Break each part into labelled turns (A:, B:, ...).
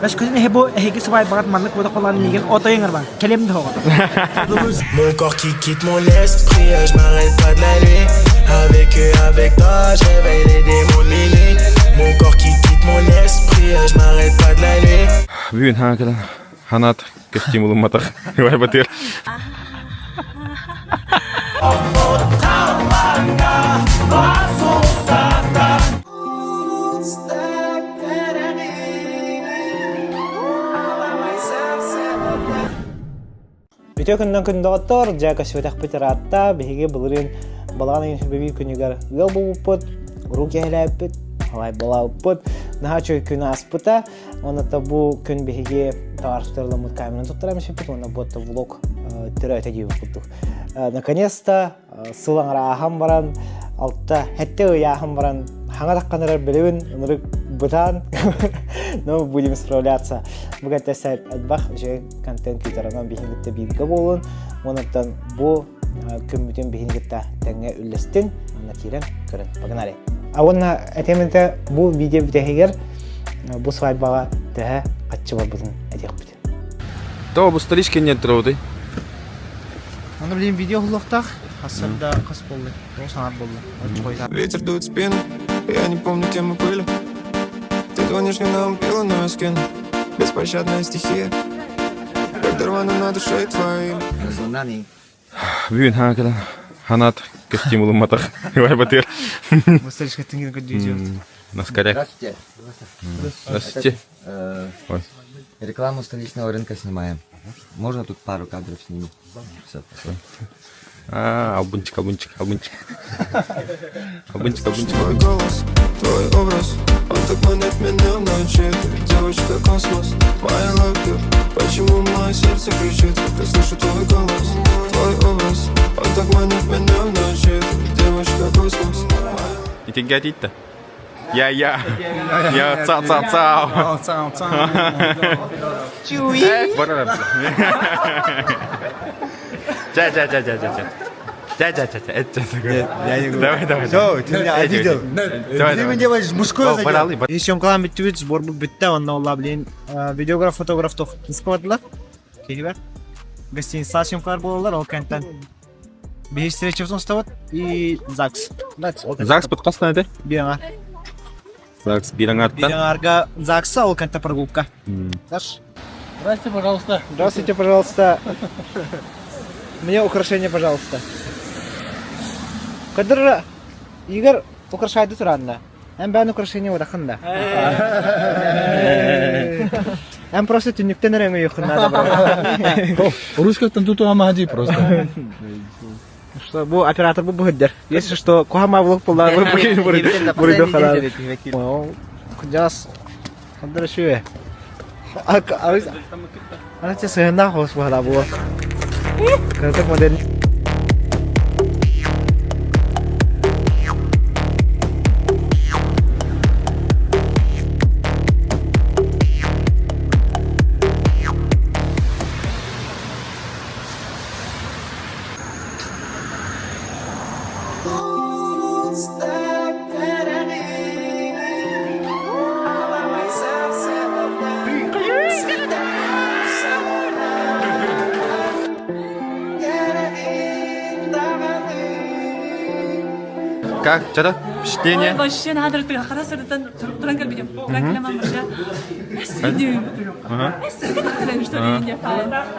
A: Өскөтүн эһи бу эһиги сыбаайбаҕыт маннык буода холаан миигин отойун ырбан кэлиэм да оҕото.
B: Mon corps qui quitte mon esprit, je m'arrête pas de la nuit. Avec eux, avec toi, je réveille les démons de minuit. Mon corps qui quitte mon esprit, je m'arrête pas de la nuit.
C: Бүгүн хаҥа кэлэн ханаат костюм ылымматах Вайбатыр.
D: Үтүө күннэн күн доҕоттор, дьэ көстүбэтэхпит ыраатта, биһиги былырыын балаҕан ыйын биир күнүгэр ыал буолбуппут, уруу киэһэлээбиппит, балаабыппыт, наһаа үчүгэй күн ааспыта. Онно бу күн биһиги товарищтарламмыт камераны туттаран испиппит уонна буотта влог төрөөтө диэбит курдук. Наконец-то сыл аҥарааһан баран, алта хэтте ыйааһан баран хаҥа тахханырар билибин ынырык бытаан, но будем справляться. Бу кэнтэ элбэх үчүгэй контент күүтэр, биһиги кытта бииргэ буолун. Онон бу күммүтүн биһиги кытта тэҥҥэ үллэстин, онно киирэн көрөн. Погнали! А уонна этиэм этэ бу видео бүтэһигэр бу свадьбаҕа төһө хаччы барбытын этиэхпит.
C: То бу столичка нет троуты.
D: Аны блин видео уһулуохтаах. Хассарда хас боллы? Тоҕус аҥар болла.
B: Ветер дует в спину, я не помню, кем мы были. Ты звонишь мне на пилу, но я скину. Беспощадная стихия, как рвано на душе твоей.
C: Бүгүн хаҥа кэлэн ханаат костюм ылымматах Вайбатыр.
D: Бу столичка тиҥин көрдүүрү.
C: Наскоряк.
E: Здравствуйте.
C: Здравствуйте.
E: Э,
C: Ой.
E: Рекламу столичного рынка снимаем. Можно тут пару кадров сниму? Все, спасибо.
C: А, албынчик, албынчик, албынчик. Албынчик, албынчик.
B: Твой голос, твой образ, он так манит меня в ночи. Ты девочка космос, my love you. Почему мое сердце кричит, когда слышу твой голос, твой образ, он так манит меня в ночи. Ты девочка космос.
C: Итингэ тиитте. Я я. Я ца ца ца.
F: Цао, цао.
C: Барар. Ча ча ча ча ча ча. Ча ча ча ча. Это
F: Я не
C: Давай давай.
F: Все, ты меня обидел.
C: Давай
F: Ты
C: давай.
F: меня делаешь мужское
C: О,
F: задел.
C: баралы,
D: И съемкалаан бүттүбүт, сборбут бүттэ, онно олла блин видеограф, фотограф тох исковадылар. Киһибэр. Гостиница съемкалар буолалар, ол кэнтэн биһи встречабытын устабыт и ЗАГС.
C: ЗАГС подкастан это?
D: Биэҥа.
C: ЗАГС бирэҥаттан.
D: Биэҥарга ЗАГСа, ол кэнтэ прогулка. Даш?
G: Здрасте, пожалуйста.
D: Здравствуйте, пожалуйста. Мне украшение, пожалуйста. Кадыр Игорь украшайды туранна. Эн бээн украшение удахын да. Эн просто түннүктэн эрэ өҥөйүөххүн наада бро.
G: Русскоттан тут амади просто.
D: Что бу оператор бу быһыддар. Если что, кухама влог буолла буруйду халаа. Кудяс. Хандар шүе. Ана те сыһыннаах хос буһала буо. Кырдык модель.
C: Как? Что-то? Впечатление?
H: Ой, вообще надо хара сыртан туран кэлбитим. Туран кэлэмэн вообще.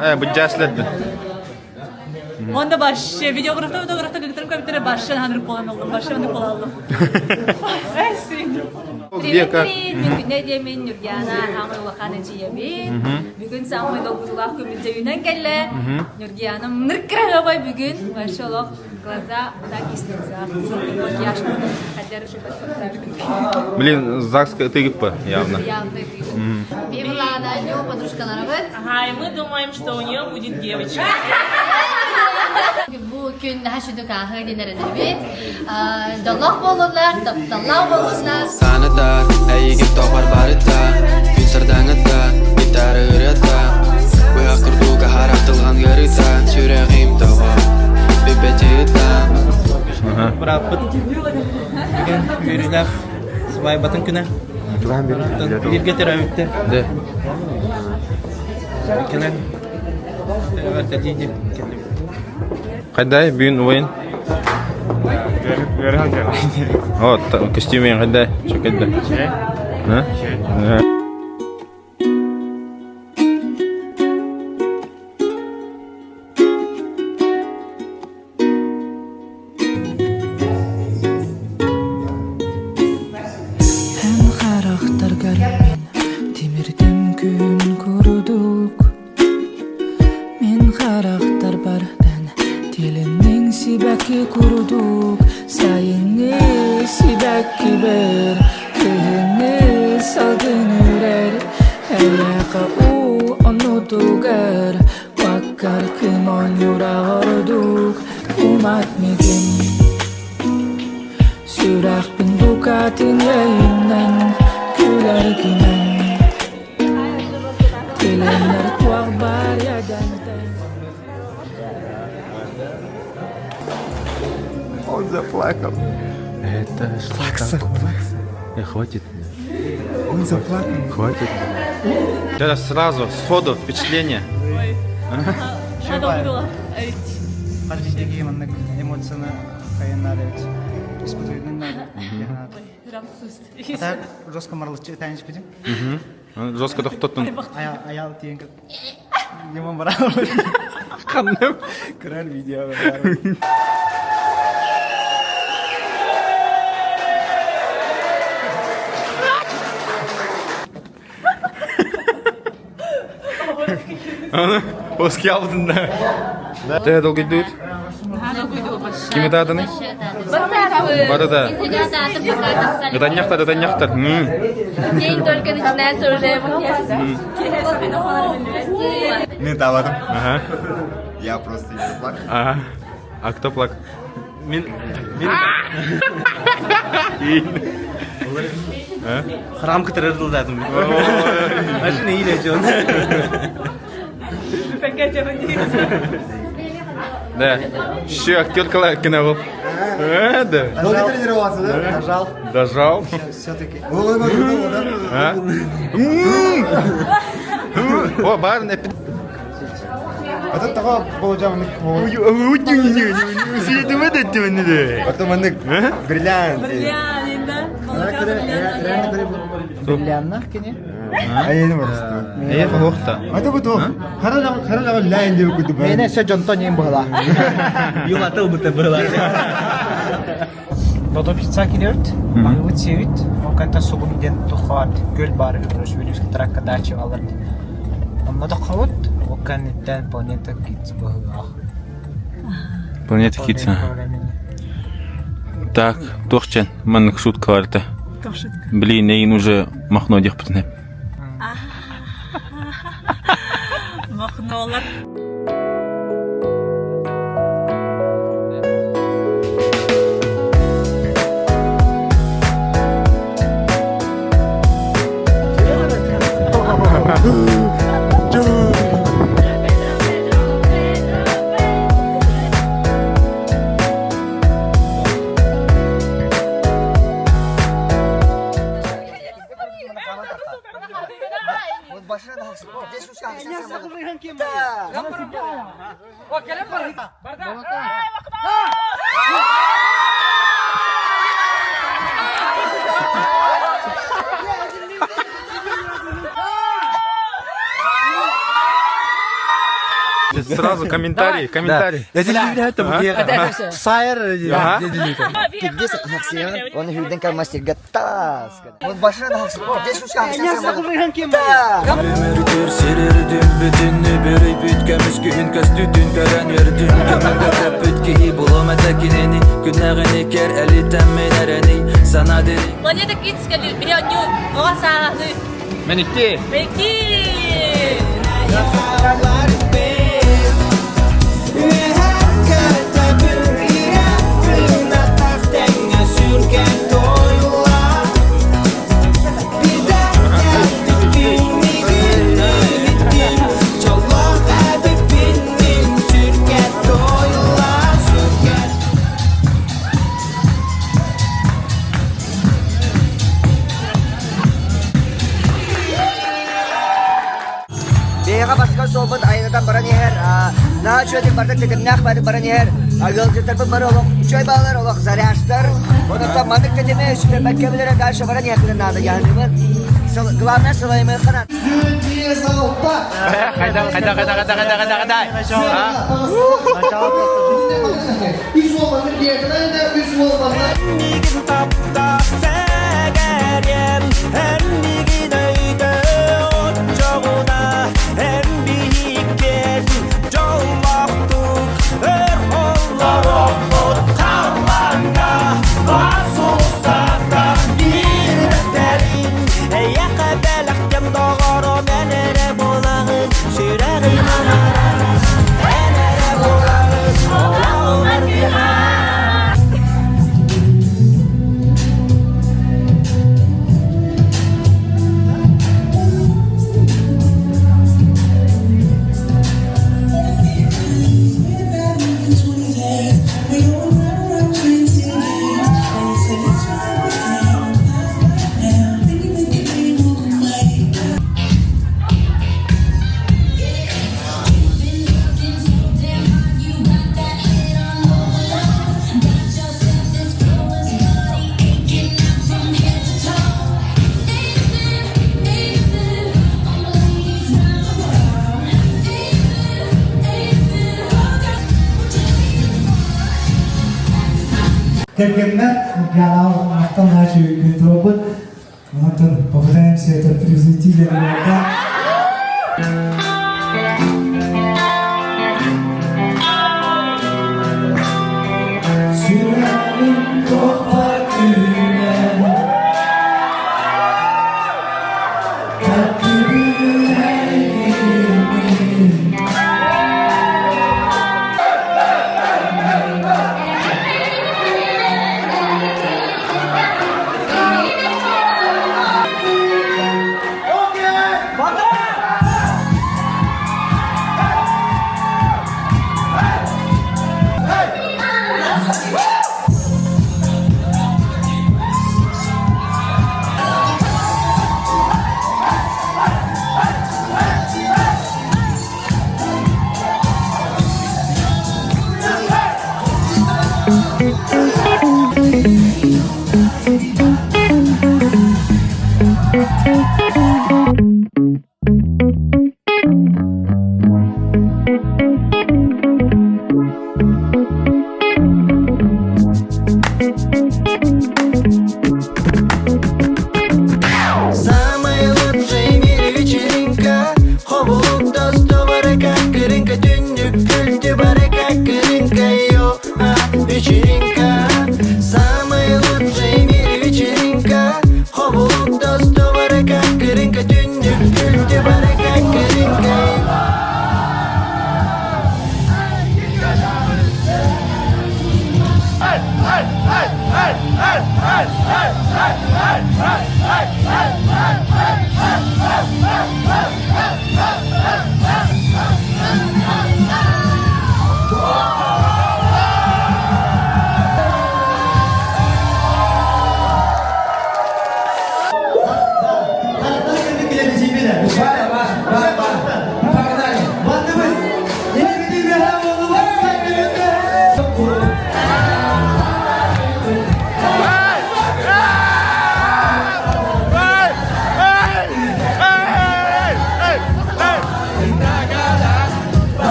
C: Э, быдьаслетті.
H: Онда вообще видеографта видеографта кыгытырым көбүттере вообще ханырып болан олдум. Вообще онды бола алдым.
C: Где как?
I: Привет, мин күнне диэмин Нюргиана хаамай улахан эдьиийэбин. Бүгүн самый долгутуулаах күммүт үүнэн кэллэ. Нюргиана ныркырабай бүгүн. Вообще олох глаза так и слезах. Макияж
C: Блин, ЗАГС тыгыппа явно.
I: Явно Бивлана, подружкаларыбыт.
H: Ага, и мы думаем, что у нее будет девочка.
I: Бу күн наһаа сүдүк ааһыы диэн эрэнэбит. Дьоллоох буоллуннар, тапталлаах буоллуннар.
B: Саната, эйигин тоҕор барыта, күн сардаҥата, гитара ырыата, быһах курдук аһарах тылган ыарыта, сүрэҕим тоҕо, бүппэти ыта.
G: Бырааппыт бүгүн үөрүүлээх.
A: Сыбаайбатын күнэ. Бииргэ төрөөбүттэр.
C: Да.
A: Кэлэн эҕэрдэлии диэн кэллим.
C: Хайдай бүгүн убайын? О, костюмең хайдай? Чөкөйдө. А?
J: Эн харахтаргар мин тимирдим күн курдук Мин харахтарбар эн тилинниҥ сибэкки курдук Сайыҥҥы сибэккибэр кыһыҥҥы салгын үрэр Эйиэхэ уу оннутугар Баккар кым оонньуура ордук Умат мигин Сүрэхпин букатын өйүнэн күлэргинэн Тилиннэр туох баар ядантан
C: Он заплакал. Это что
F: Плакса,
C: такое?
F: плакса.
C: Хватит.
F: Он заплакал.
C: Хватит. Да, сразу, сходу, впечатление.
A: Хас биирдии маннык эмоцияны хайан надо ведь. Испытывать надо. А так жестко марлычы ытаан испитим.
C: Жестко тохтоттун.
A: Аял тиен Димон барар.
C: Ханным.
A: Көрөр видео.
C: Оски алдында. Төһө долгуйдуут? Ким ытаатыный? Бары да. Ытанньахтар, ытанньахтар.
I: День только начинается уже.
F: Мен табадым.
C: Ага.
F: Я просто не заплакал.
C: Ага. А кто плакал? Мин... Мин...
A: Храм кытырырдылдадым. Машина или жон.
C: Да. Еще актеркала кино был. Да.
F: Долго тренировался, да?
A: Нажал.
C: Дожал.
A: Все-таки.
C: А? О, бар,
F: А тут того получал Потом он бриллиант.
A: Бриллианнах кини.
F: А я не просто.
C: Э, хохта.
F: Это вот он. Хара хара ляйн деп күтіп.
A: Мені все жонтон ең бұғыла. Юлатыл бұты бұғыла. Додо пицца килерт, Майвыт севит, Оканта сугун ден тухат, көл бары хүрөш вилюс тракка дача алыр. Онно да хавыт, Оканеттен планета Китс бұғыла.
C: Планета Китса. Так, тохчен, маннык шутка варта. Блин, эйин уже махно дехпытын.
H: Махнолар.
C: Сразу комментарий, комментарий.
D: Сайр.
E: Он хүрден калмастирга тас.
H: Планета Kids кэлэр биһи онньуу оҕо сааһы
C: Мен икки.
H: Бэки!
E: Биһиэхэ бастакы суолбут айанатан баран иһэр. Наһаа үчүгэйдик барыта тэтимнээх бары баран иһэр. Ыалдьыттарбыт бары олох үчүгэй баалар, олох заряжтар. Онон маннык тэтими сүтэрбэккэ билэрэ дальше баран иһэхпитин наада дьаһаныыбыт. Главное сылайымыахха наада.
C: Хайда, хайда, хайда, хайда, хайда, хайда, хайда.
D: Кэргэммэр Ньургуйаанаҕа махтал наачы күн турабыт. Онтон попытаемся это превзойти для меня. Сүрэҕим тохтор күнэ Таптыыр эргиммин.
B: Самая лучшая в мире вечеринка Хобулук достубары как кырынка Түннүк күлтү бары как кырынка Йо, а, вечеринка Самая лучшая в мире вечеринка Хобулук достубары как кырынка Түннүк күлтү бары как кырынка.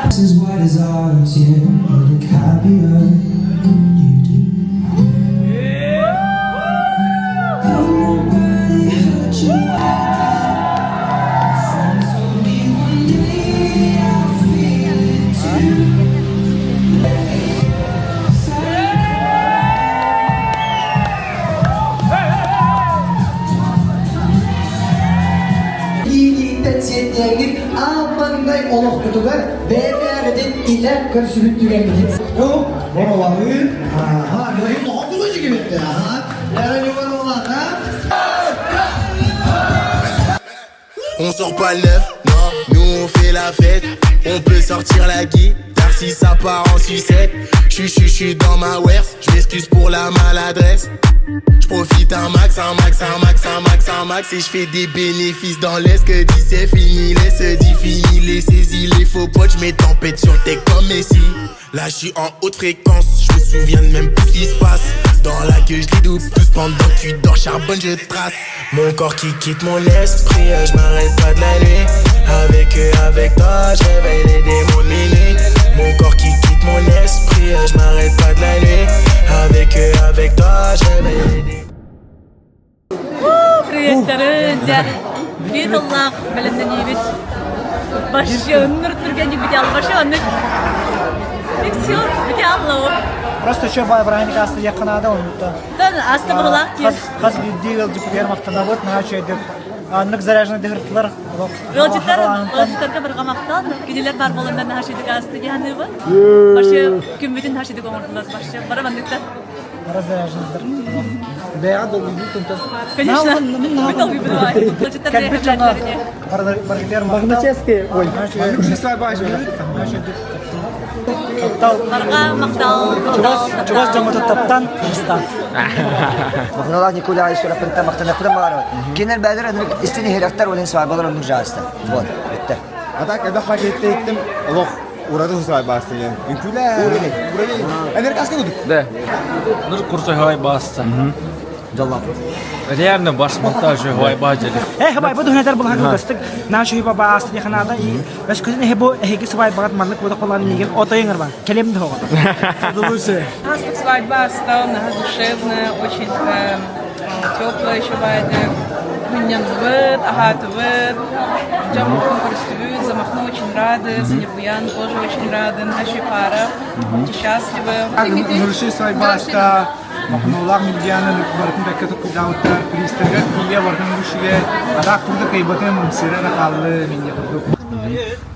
J: This is what is ours, yeah. You look happier, you do. Ain't nobody hurt you. Only one day I'll feel it too.
E: Иилииттэн сиэттиэҥҥит аан маҥнай олохпутугар бэйэ-бэйэҕитин илэ көрсүбүт түгэҥҥитин.
F: Боролаһыы. Аха,
B: On sort pas neuf, non, nous on fait la fête. On peut sortir la guitare. si ça part en sucette. J'suis, j'suis, j'suis dans ma werse, j'm'excuse pour la maladresse. J'profite un max, un max, un max, un max, un max. Et j'fais des bénéfices dans l'est que dit c'est fini, laisse dit fini, les saisis, les faux potes, j'mets tempête sur le tech comme Messi. Là j'suis en haute fréquence, j'me souviens de même plus ce qui se passe. Dans la queue, je les double tous pendant que tu dors, charbonne, je trace. Mon corps qui quitte mon esprit, je m'arrête pas de la nuit. Avec eux, avec toi, je réveille les démons de minuit. Mon corps qui quitte mon esprit, je m'arrête pas de la nuit. Avec eux, avec toi, je réveille les démons.
H: Приветтерин, Биир тыллаах бэлэмнэниибит. Вообще ынныр түргэнник бүтэ вообще оннук и все бүтэ аллабыт.
D: Просто еще бырааһынньык ааста диэххэ наада оннуттан.
H: Тон аста быһылаах
D: Хас хас биирдии ыалдьыппытыгар махтанабыт, наһаа үчүгэйдик аннык заряженный дыһыртылар.
H: Ыалдьыттар ыалдьыттарга барҕа махтал. Кинилэр баар буоланнар наһаа үчүгэйдик ааста дии саныыбын. Вообще күммүтүн наһаа үчүгэйдик оҥордулар вообще. Бары манныктар.
D: Бары заряженныйдар.
G: Бэйэҕэ долгуйбут онтон.
H: Конечно. Мин долгуйбутум аай. Ыалдьыттар
D: Кэлбит дьоҥҥо баргытыгар махтал.
G: Магнитический. Ой,
D: Таптал.
H: Барҕа махтал.
D: Чугас чугас дьоҥҥутун таптан, ыстан.
E: Махналаах Николай Сүрэппинтэн махтаныахпытын баҕарабыт. Кинилэр бэйэлэрэ ынырык истин иһирэхтэр, ол иһин свадьбалар оннук жаастар. Вот, бүттэ.
G: А так, элбэх пакетте иттим, олох ураты свадьба диэн. Үҥкүүлээ. Уровень. Американский кудук.
K: Да. Ныр курсай баста.
E: Дьоллоох.
K: Реально баш монтаж хвайба дьэли.
D: Э, хабай бу түһүнэтэр булахан кылгастык. Наша хиба баас диханада и өскөтүн эһи бу эһиги сыбай багат маннык будак болан мигин отойыңыр бар. Келем дохоҕо.
G: Лучше.
L: Свадьба стала душевная, очень такая теплая еще бывает. Мынньанныбыт, аһаатыбыт, дьон көрүстүбүт, замахну очень рады, Санебуян тоже очень рады, нашей пара, очень счастливы.
G: Нұрши свадьба Махнулар Нургианы барытын бэккэ токуйдаабыттар, туристарга тиийэ барытын үрүшүгэ, атаак турда кыйбатын ымсыыра хааллы минньэ курдук.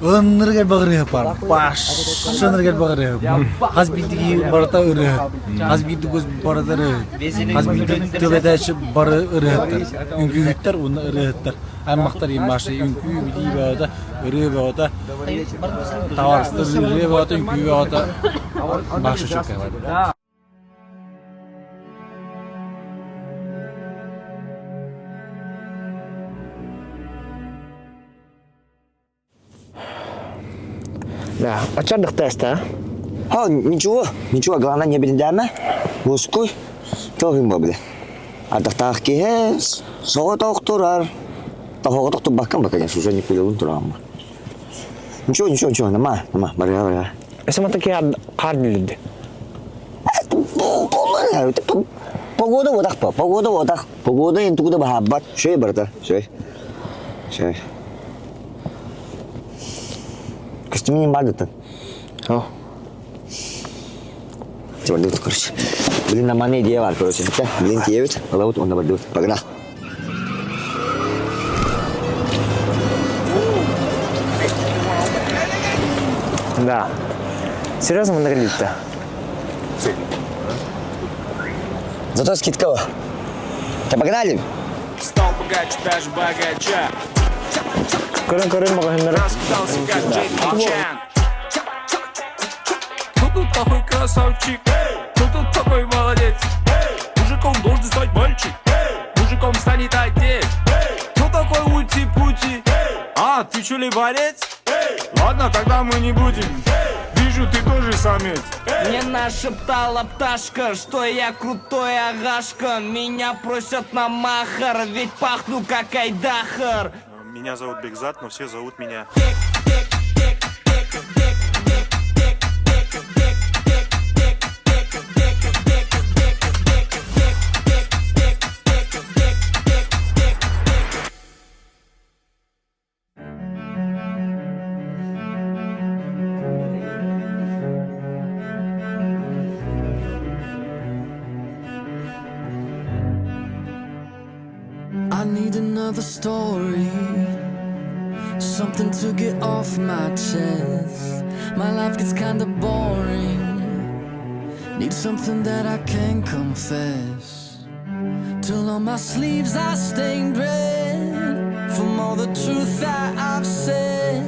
M: Ынныргар багырыһы бар. Башшыныргар багырыһы. Хас биирдии барыта ырыһыт. Хас биирдии көз барыта ырыһыт. Хас биирдии тыл этээччи бары ырыһыттар. Үҥкүүһүттэр уонна ырыһыттар. Аймахтар имаши үҥкүү билии бөҕөтө, ырыа бөҕөтө, табаарыстар ырыа бөҕөтө, үҥкүү бөҕөтө. Башы чөккэй бар.
D: Да, очардык теста.
E: А, ничего, ничего, главное не билдәме. Мускуй. Тоғын бабы. Ардақтағы киһи соҕотох турар. Тоҕотох турбаккан ба, конечно, уже не кулелун турам. Ничего, ничего, ничего, нема, нема, барыга, барыга.
D: Эсема таки хар билди.
E: Погода вот так, погода вот так. Погода ен тугуда бахаббат. Шөй барда, шөй. Шөй. Костюм не бардытын.
D: О.
E: Бардыбыт, короче. Блин, нормальная идея бар, короче. Блин, тиебит, алабыт, онда бардыбыт. Погнал.
D: Да. Серьезно, мы наглит-то?
E: Зато скидка. Да погнали!
B: Стал богаче, даже богача.
D: Көрөн көрөн магазиннары.
B: Раскидался, как Джеки Чан. Кто тут такой красавчик? Кто тут такой молодец? Мужиком должен стать мальчик. Мужиком станет отец. Кто такой ути-пути? А, ты что ли борец? Ладно, тогда мы не будем. Вижу, ты тоже самец.
N: Мне нашептала пташка, что я крутой агашка. Меня просят на махар, ведь пахну как айдахар.
O: Меня зовут Бекзат, но все зовут меня.
J: I need another story, something to get off my chest. My life gets kinda boring, need something that I can confess. Till on my sleeves I stained red from all the truth that I've said.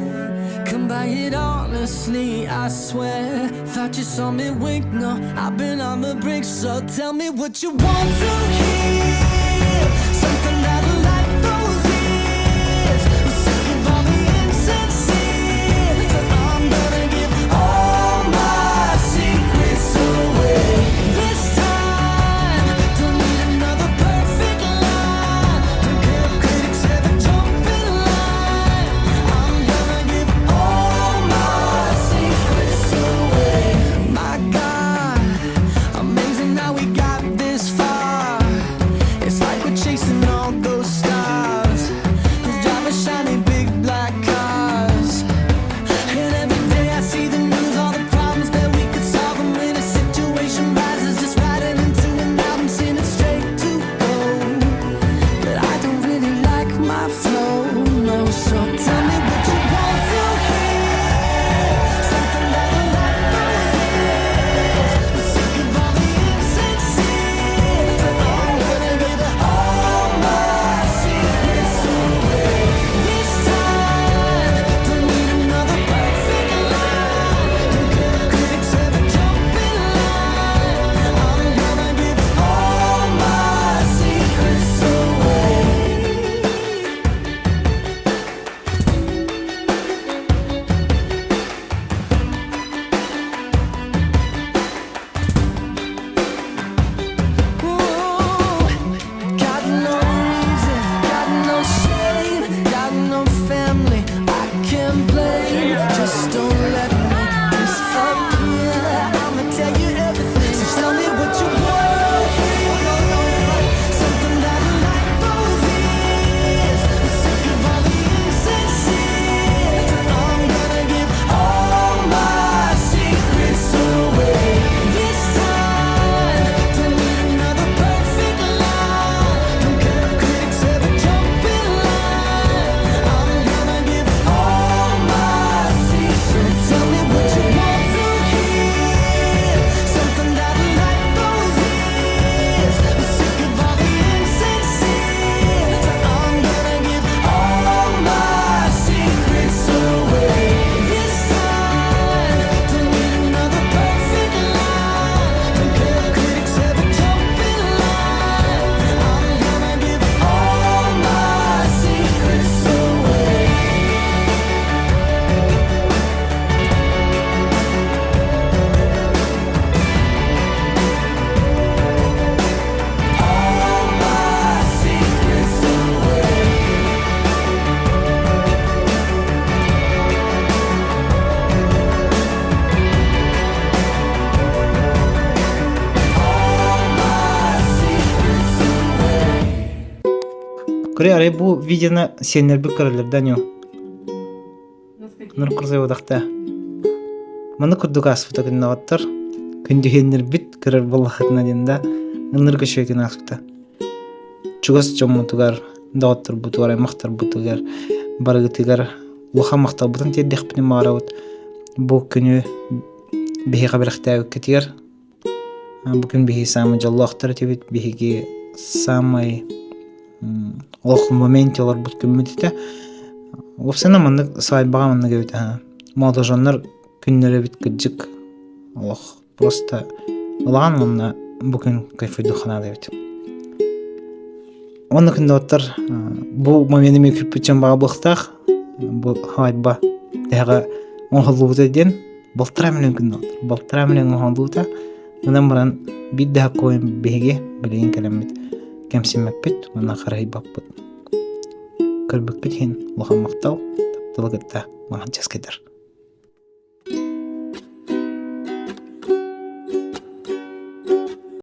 J: Come by. deny it honestly, I swear. Thought you saw me wink, no, I've been on the brink, so tell me what you want to hear. Something that'll light those ears. I'm sick of all the insincere. So I'm gonna give all my secrets away. This time, don't need another perfect lie. Don't care if critics ever jump in line. I'm gonna give all my secrets away. My God, amazing how we got this far. It's like we're chasing all those stars. Who drive a shiny big black cars. And every day I see the news, all the problems that we could solve 'em when a situation rises, just writing into an album, send it straight to gold. But I don't really like my flow, no. So tell me what you want to hear. Something that'll light those ears. I'm sick of all the insincere. So I'm gonna give all my secrets away. This time, don't need another perfect lie. Don't care if critics ever jump in line. I'm gonna give all my secrets away. Ooh, got no reason, got no shame, got no family I can blame. Just don't let me disappear. I'ma tell you everything. So tell me what you want to hear. Something that'll light those ears. I'm sick of all the insincere. So I'm gonna give all my secrets away. This time, don't need another perfect lie. Don't care if critics ever jump in line. I'm gonna give all my secrets. Tell me what you want to hear. Something that'll light those ears. I'm sick of all the insincere. So I'm gonna give all my secrets away. This time, don't need another perfect lie. Don't care if critics ever jump in line. I'm gonna give all my secrets away. All my secrets away. All my secrets away.
D: Көрө арай бу видеоны сиэннэрбит көрөллөр ньу. Нур курсай бодахта. Маны курдук ааспыта күннэҕиттэр. Күндүһүөннэрбит көрөр буоллахытына диэн да ынырык үчүгэй күн ааспыта. Чугас дьоммутугар, доҕотторбутугар, аймахтарбытыгар барыгытыгар улахан махталбытын тиэрдиэхпитин баҕарабыт. Бу күнү биһиэхэ бэлэхтээбиккитигэр бу күн биһиги саамай дьоллоохтор этибит, биһиги саамай олох моменте олорбут күммүт этэ. Уопсайынан маннык свадьбаҕа маннык эбит аһа. Молодоженнар күннэрэ эбит кырдьык олох просто улахан уонна бу күн кайфуйдуохха наада эбит. Уонна күндү бу момены мен күүппүт баҕа буолуохтаах. Бу свадьба тэһэҕэ оҥоһуллубута диэн балтараа миллион күн балтараа миллион оҥоһуллубута. Онон баран биир да коин биһиги билигин кэлэммит кэмсиммэппит уонна харыһыйбаппыт. Көрбүккүт иһин улахан махтал, тапталы кытта маладьыаскайдар.